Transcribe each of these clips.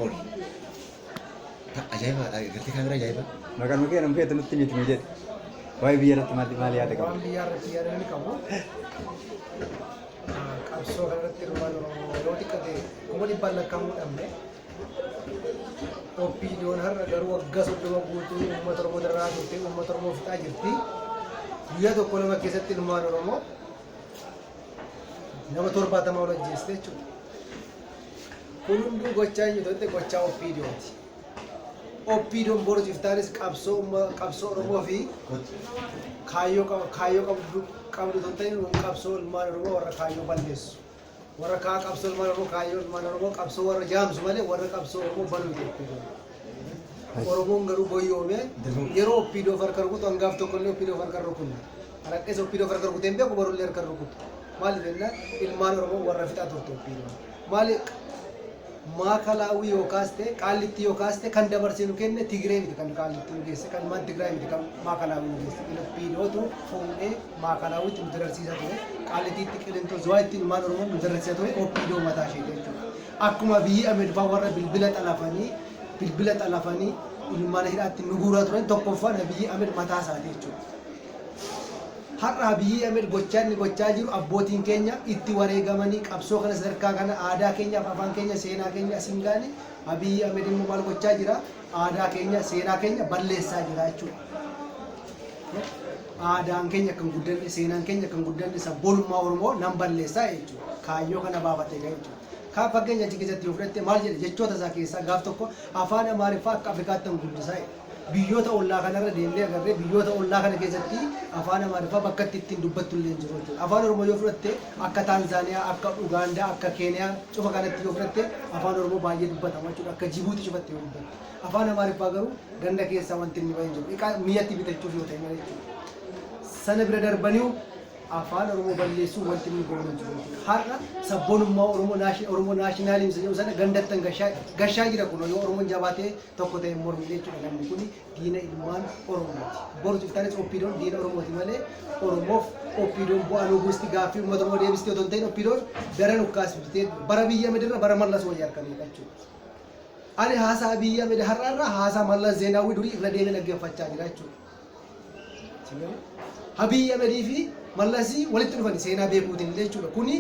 Ol. Ajaa'iba gartee kaameraa ajaa'iba. Maqaan kee nama feetu nutti miti jedhe. Waa'ee biyya irratti maal maal yaada Waan qabda? biyyaa irratti yaada inni qabu qabsoo kanarratti ilmaan Oromoo yeroo xiqqate 100,000 lakkaa'amuu dhabne OPDOn har'a garuu waggaa 30 guutuu uummata Oromoo dararaa turte, uummata Oromoo fixaa jirti. Guyyaa tokko lama keessatti ilmaan Oromoo nama 70 ol ajjeeste jechuudha. Kun hunduu gochaa eenyu ta'e gochaa OPDOti. OPDOn boru iftaanis qabsoo qabsoo Oromoo fi kaayyoo kaayyoo qabdu qabdu otoo hin ta'in qabsoo ilmaan Oromoo warra kaayyoo balleessu. Warra kaa qabsoo ilmaan Oromoo kaayyoo ilmaan Oromoo qabsoo warra jaamsu malee warra qabsoo Oromoo banuu miti OPDOn. Oromoon garuu goyyoomee yeroo OPDO harka rukutu hangaaf tokko illee OPDO harka rukunne. Haraqees OPDO harka rukutee hin beeku, borullee harka rukutu. Maaliif jennaan ilmaan Oromoo warra fixaa turte OPDOn. Maali maakalaawwii yoo kaaste, qaallitti yoo kaaste, kan dabarsee nu kenne Tigree miti, kan qaallitti nu geesse kan ilmaan Tigraay miti, kan maakalaawwii nu geesse OPDOtu fuudhee maakalaawwiitti nu dararsiisaa ture, qaallittiitti, Qilintoo, Zuwaayitti ilmaan Oromoo nu dararsiisaa ture OPDO mataa isheeti jechuudha. Akkuma Abiyyi Ahmed fa'aa warra bilbila xalafanii ilmaan hidhaatti nu guuraa turan tokkoffaan Abiyyi Ahmed mataa isaati jechuudha. Har'a Abiyyi Ahmed gochaa inni gochaa jiru abbootiin keenya itti wareegamanii qabsoo kana sadarkaa kana aadaa keenyaaf, afaan keenya, seenaa keenya asiin gaane. Abiyyi Ahmed immoo maal gochaa jira? Aadaa keenya, seenaa keenya balleessaa jira jechuudha. Aadaan keenya kan guddanne, seenaan keenya kan guddanne, sabboonummaa Oromoo nan balleessaa jechuudha. Kaayyoo kana baafatee ka'e jechuudha. Kaan fakkeenya achi keessatti yoo fudhatte maal jedhe? Jechoota isaa keessaa gaaf tokko afaan Amaariffaa akka Afrikaatti kan guddisaa jedhe. Biyyoota ollaa kanarra deemnee agarree biyyoota ollaa kana keessatti afaan Amaariffaa bakka itti ittiin dubbattu illee hin jiru jechuudha. Afaan Oromoo yoo fudhatte akka Taanzaaniyaa, akka Ugaandaa, akka Keeniyaa cufa kanatti yoo fudhatte afaan Oromoo baay'ee dubbatama jechuudha. Akka Jibuuti cufatti yoo dubbatte. Afaan Amaariffaa garuu ganda keessaa wanti inni bahe hin jiru. Iqaa mi'atti bitachuuf yoo ta'e malee jechuudha. Sana bira darbanii afaan Oromoo balleessuu wanti inni goonu hin jiru jechuudha. Har'a sabboonummaa Oromoo, Oromoo nationalism jedhu sana gandattan gashaa gashaa jira. Kun yoo Oromoon jabaatee tokko ta'e mormine jechuudha. Namni kun diina ilmaan Oromooti. Boru iftaanis OPDOn diina Oromooti malee Oromoof OPDOn bu'aa nuu buusti, gaaffii uummata Oromoo deebisti otoo hin ta'in OPDOn daran ukkaasitee bara biyya Ahmed bara Mallas wayyaa harkamee jechuudha. Ani haasaa Abiyyi Ahmed har'a irraa haasaa Mallas Zeenaawwii durii irra deemee dhaggeeffachaa jira jechuudha. Abiyyi Ahmedii fi Mallasii walitti dhufani seenaa beekuutiin illee jechuudha. Kuni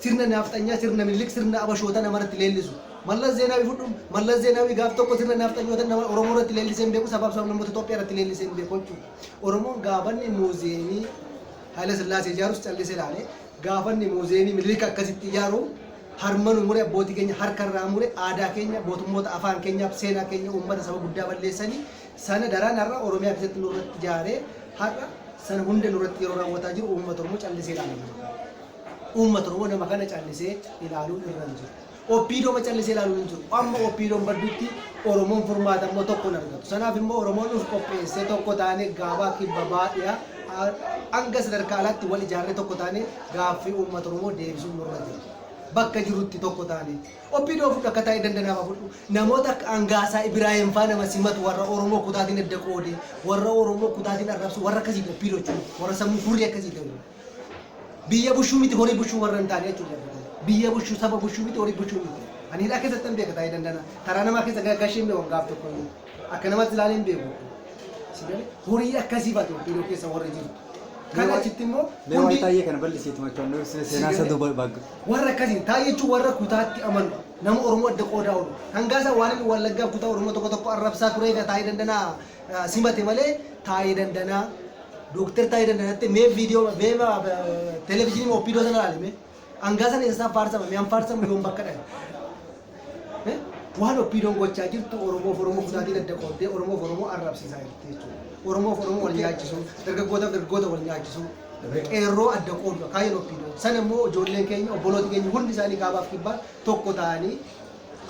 sirna naafxanyaa, sirna Minilik, sirna Abashoota namarratti leellisu. Mallas Zeenaawii fudhu, Mallas Zeenaawii gaaf tokko sirna naafxanyoota nama Oromoo irratti leellisee hin beeku, sabaaf sablammoota Itoophiyaa irratti leellisee hin beeku jechuudha. Oromoon gaafanni muuziyeemii Haayila Sillaasee ijaarus callisee ilaale, gaafanni muuziyeemii Minilik akkasitti ijaaru harma nu mure, abbootii keenya harka irraa mure, aadaa keenya, mootummoota, afaan keenyaaf seenaa keenya, uummata saba guddaa balleessanii sana daraan har'a Oromiyaa keessatti nurratti ijaaree har'a sana hunda nurratti yeroo raawwataa jiru uummata Oromoo callisee ilaalaa jira. Uummata Oromoo nama kana callisee ilaaluun irra hin jiru. OPDO ma callisee ilaaluun hin jiru. Amma OPDOn baddutti Oromoon furmaata immoo tokko hin argatu. Sanaaf immoo Oromoon uf qopheessee tokko taanee gaabaa kibba baadhiyaa hanga sadarkaa alaatti wal ijaarree tokko taanee gaaffii uummata Oromoo deebisuun nurra jira. Bakka jirutti tokko taanee. OPDO fudhu, akka taa'ee dandanaaf fudhu. Namoota akka Angaasaa Ibraahim faa nama simatu, warra Oromoo kutaatiin adda qoodee, warra Oromoo kutaatiin arrabsu, warra akkasiiti OPDO jechuun, warra sammuu furrii akkasii ta'u. Biyya bushuu miti, horii bushuu warra hin taane jechuudha. Biyya bushuu, saba bushuu miti, horii bushuu miti. Ani hidhaa keessatti hin beeka taa'ee dandana. Taraa namaa keessa gashee hin beeku gaaf tokko iyyuu. Akka namatti ilaalee hin beeku. Horii akkasii baate OPDO keessa warri jirtu. Kana achitti immoo Mee waa'ee Taayyee kana bal'isiitu machoon seenaa isa duuba baagga. Warra akkasii taa'ee jechuun warra kutaatti amanu, nama Oromoo adda qoodaa oolu. Hangaasaa waan inni Wallaggaa kutaa Oromoo tokko tokko arrabsaa turee taa'ee dandanaa simate malee taa'ee dandanaa Dooktar Taayee Dandanaatti mee viidiyoo, mee televezyiinii OPDO sana ilaali mee. Hangaasaan eessaan faarsama? Mee an faarsamu yoom bakka dhabe? Waan OPDOn gochaa jirtu Oromoof Oromoo kutaatiin adda qooddee Oromoof Oromoo arrabsiisaa jirti jechuudha. Oromoof Oromoo wal nyaachisuu, dargaggootaaf dargaggoota wal nyaachisuu, qeerroo adda qoodu kaayyoon OPDO. Sana immoo ijoolleen keenya, obbolooti keenya hundi isaanii kaabaaf kibbaa tokko ta'anii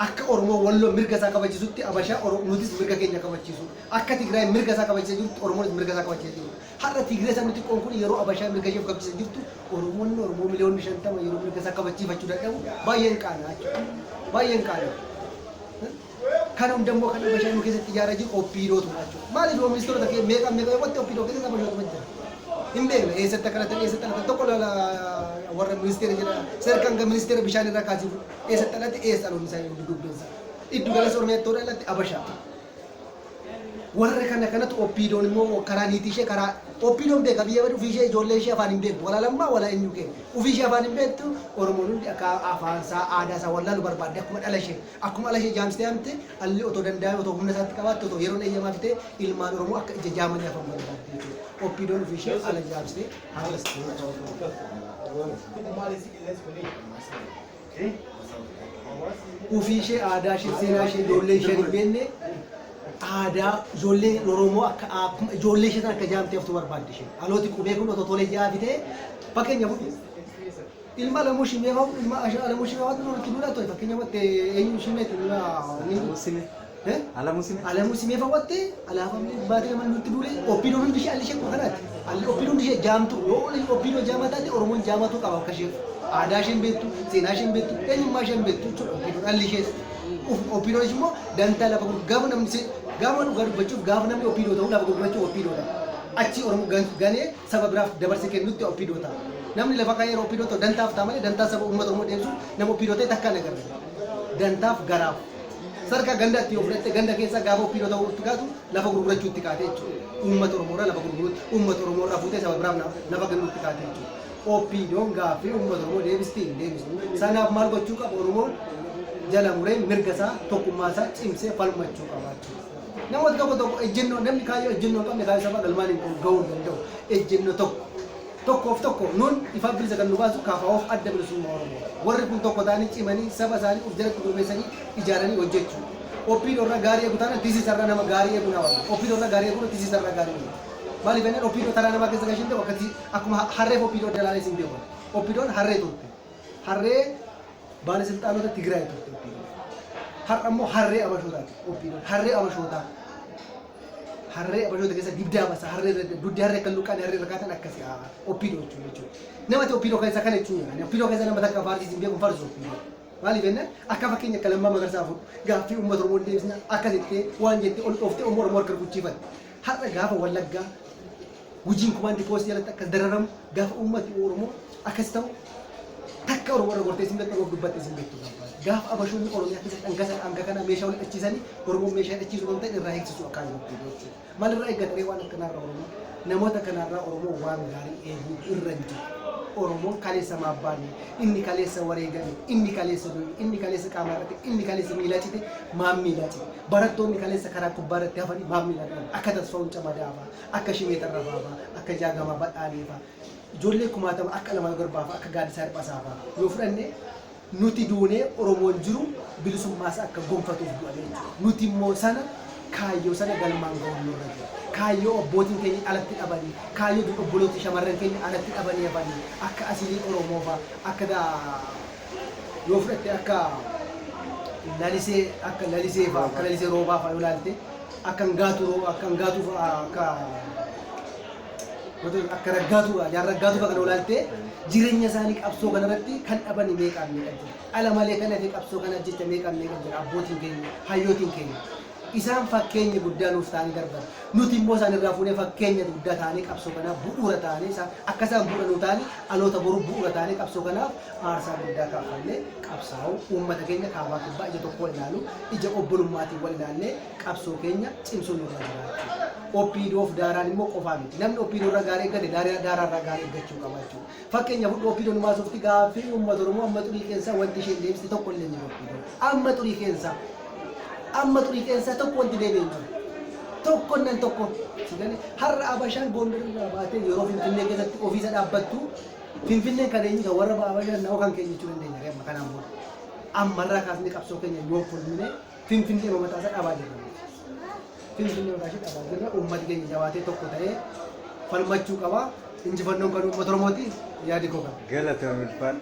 akka Oromoo Walloo mirga isaa kabachisutti Abashaa nutis mirga keenya kabachiisu. Akka Tigraay mirga isaa kabachiisaa jirtu Oromoonis mirga isaa kabachiisaa jiru. Har'a Tigree sabni xiqqoon kun yeroo Abashaa mirga ishee kabachiisaa jirtu Oromoonni Oromoo miliyoonni 50 yeroo mirga isaa kabachiifachuu dadhabu baay'een qaanaa jechuudha. Baay'een qaanaa. Kana hunda immoo kan Abashaa nu keessatti ijaaraa jiru OPDOtu jechuudha. Maaliif yoo ministeerota kee meeqa meeqa yoo qotte OPDO keessatti Abashootuma jira. Hin beekna eessatti akka dhalatan, eessatti dhalatan tokko warra ministeera jedha sadarkaan ministeera bishaan irraa kaasii eessatti dhalate, eessa dhaloonni isaa, duddubbeen isaa. Iddu galeessa Oromiyaatti yoo dhalatte Abashaa. Warra kana kanatu OPDOn immoo karaa niitii ishee, karaa OPDOn beeka biyya badu, ofii ishee ijoollee ishee afaan hin beektu. Walaa Lammaa, walaa eenyu kee ofii ishee afaan hin beektu. Oromoon hundi akka afaan isaa, aadaa isaa wallaalu barbaadde. Akkuma dhala ishee, akkuma ala ishee jaamsitee hamte, alli otoo danda'ame, otoo humna isaatti qabaatte, otoo yeroon eeyyamaa fitee, ilmaan Oromoo akka ija jaamanii hafan barbaadde jechuudha. OPDOn ofii ishee ala jaamsitee hamte. Ofii ishee aadaa ishee, seenaa ishee ijoollee ishee hin beekne, aadaa ijoollee Oromoo akka akkuma ijoollee ishee sana akka jaamtee haftu barbaadde isheen. Dhalooti qubee kun otoo tolee ja'a fitee, fakkeenya fudhu. Ilma Alamuu Shimee fa'u, ilma Alamuu Shimee fa'u duratti duudha ture, fakkeenya watte eenyu Shimeeti ilma Alamuu Simee. Eh? Alamuu Simee. Alamuu Simee fa'u watte alaafamni baatee nama nutti duule. OPDOn hundi ishee alli ishee akkuma kanaati. Alli OPDOn hundi ishee jaamtu. Yoo OPDO jaamaa taate, Oromoon jaamatu qaba akka isheef. Aadaa isheen beektu, seenaa isheen beektu, eenyummaa isheen beektu jechuudha OPDOn alli ishees. OPDOn immoo dantaa lafa gurguru, gaafa namni gaafa dhugaa dubbachuuf, gaafa namni OPDO ta'uu lafa gurgurachuu OPDO dha. Achi Oromoo ganee saba biraaf dabarse kennutti OPDO ta'a. Namni lafa kaa'ee yeroo OPDO ta'u dantaaf ta'a malee dantaa saba uummata Oromoo deemsuuf nama OPDO ta'e takkaan agarre. Dantaaf garaaf. Sadarkaa gandaatti yoo fudhatte, ganda keessa gaafa OPDO ta'uu itti kaatu lafa gurgurachuu itti kaate jechuudha. Uummata Oromoo irraa lafa gurguruutti, uummata Oromoo irraa fuutee saba biraaf lafa kennuu itti kaate jechuudha. OPDOn gaaffii uummata Oromoo deebisti? Hin deebistu. Sanaaf maal gochuu qaba Oromoon? Jala muree mirga isaa, tokkummaa isaa cimsee falmachuu qaba jechuudha. Namoota tokko tokko ejjennoo, namni kaayyoo ejjennoo hin qabne kaayyoo sabaa galmaan hin gahuu hin danda'u. Ejjennoo tokko. Tokkoof tokko nuun ifaa bilisa kan nu baasu KFOf Adda Bilisummaa Oromoo. Warri kun tokko ta'anii cimanii saba isaanii of jalatti gurmeessanii ijaaranii hojjechuu. OPDO irraa gaarii eegu taanaan tisiisa irraa nama gaarii eegu na wayya. OPDO irraa gaarii eegu tisiisa irraa gaarii wayya. Maaliif jennaan, OPDO taraa namaa keessa gashin ta'u akkati akkuma harreef OPDO dalaalee sin beeku. OPDOn harree turte. Harree baalasilxaanota Tigraay turte OPDOn. Har'a immoo harree Abashootaati OPDOn. Harree Abashootaa. Harree Abashoota keessa dibdaa basa, harree irra duddi, harree akka luqqaan harree irra kaatan akkasi OPDO jechuudha jechuudha. Namati OPDO keessa kana jechuun OPDO keessa nama takka faarsiis hin beeku, farsu OPDO. Maaliif jennaan, akka fakkeenya akka Lammaa Magarsaa fudhu, gaaffii uummata Oromoo deebisna akkas jettee waan jettee ol dhooftee uummata Oromoo harka rukuchiifatte. Har'a gaafa Wallaggaa Gujiin command post jalatti akkas dararamu, gaafa uummati Oromoo akkas ta'u, takka Oromoo irra gortee isin beektu, Oromoof dubbattee isin beektu gaaffaati. Gaafa Abashoonni Oromiyaa keessatti hanga hanga kana meeshaa wal hidhachiisanii, Oromoon meeshaa hidhachiisuu kan ta'e irraa eegsisuu akkaan jiru jechuudha. Maal irraa eeggatanii waan akkanaarraa Oromoo, namoota kanaarraa Oromoo waan gaarii eeguu irra hin jiru. Oromoon kaleessa maabbaane, inni kaleessa wareegame, inni kaleessa du'e, inni kaleessa qaama irratti, inni kaleessa miilaa cite, maam miilaa cite. Barattoonni kaleessa karaa kubbaa irratti hafanii maam miilaa dhaban? Akka Tasfaa'uun Camadaa fa'a, akka Shimee Tarrafaa fa'a, akka Jaagamaa Badhaanee fa'a, ijoollee kumaatama akka Alamaayyoo Garbaa fa'a, akka Gaaddisaa Hirphasaa fa'a yoo fudhanne, nuti duunee Oromoon jiru bilisummaa isaa akka gonfatuuf du'ame jechuudha. Nuti immoo sana kaayyoo sana galmaan ga'uun nurra jira. Kaayyoo abbootiin keenya alatti dhabanii, kaayyoo obbolooti shamarran keenya alatti dhabanii hafanii, akka Asilii Oromoo fa'a, akka yoo fudhatte akka Lalisee, akka Lalisee fa'a, akka Lalisee Roobaa fa'a yoo ilaalte, akka Ngaatuu, akka Ngaatuu fa'a, akka Raggaatuu, Jaarraggaatuu fa'a kana ilaalte, jireenya isaanii qabsoo kanarratti kan dhabanii meeqaan meeqa jira. Dhala malee kan hafe qabsoo kanaaf jecha meeqaan meeqa jira. Abbootiin keenya, hayyootiin keenya. Isaan fakkeenya guddaa nuuf ta'anii darban. Nuti immoo isaan irraa fuunee fakkeenya guddaa ta'anii qabsoo kanaaf bu'uura ta'anii, isaan akka isaan bu'uura nuu ta'anii, dhaloota boruu bu'uura ta'anii qabsoo kanaaf aarsaa guddaa kaffallee qabsaa'uu, uummata keenya kaabaa kibbaa ija tokko wal ilaalu, ija obbolummaatiin wal ilaallee qabsoo keenya cimsuun nurra jira jechuudha. OPDOf daaraan immoo qofaa miti. Namni OPDO irraa gaarii eeggate daaraa irraa gaarii eeggachuu qaba jechuudha. Fakkeenya fudhu, OPDO nu baasuufti gaaffii uummata Oromoo amma xurii keessaa wanti isheen deebiste tokko illee hin jiru OPDO. Amma xurii keessaa. Amma xurii keessaa tokko wanti deebi'e hin jiru. Tokko nan tokko. Har'a Abashaan Gondar irraa baatee yeroo Finfinnee keessatti ofiisa dhaabbattu, Finfinneen kan eenyu, kan warra Abashaan nama kan keenya jechuu dandeenya amma kanaan booda. Ammarraa kaasnee qabsoo keenya yoo fulmine Finfinnee mataa isaa dhabaa jirra. Finfinnee mataa ishee dhabaa jirra. Uummati keenya jabaatee tokko ta'ee falmachuu qaba. Injifannoon kan uummata Oromooti, yaadi koo kana. Galatoom, ulfaadhu.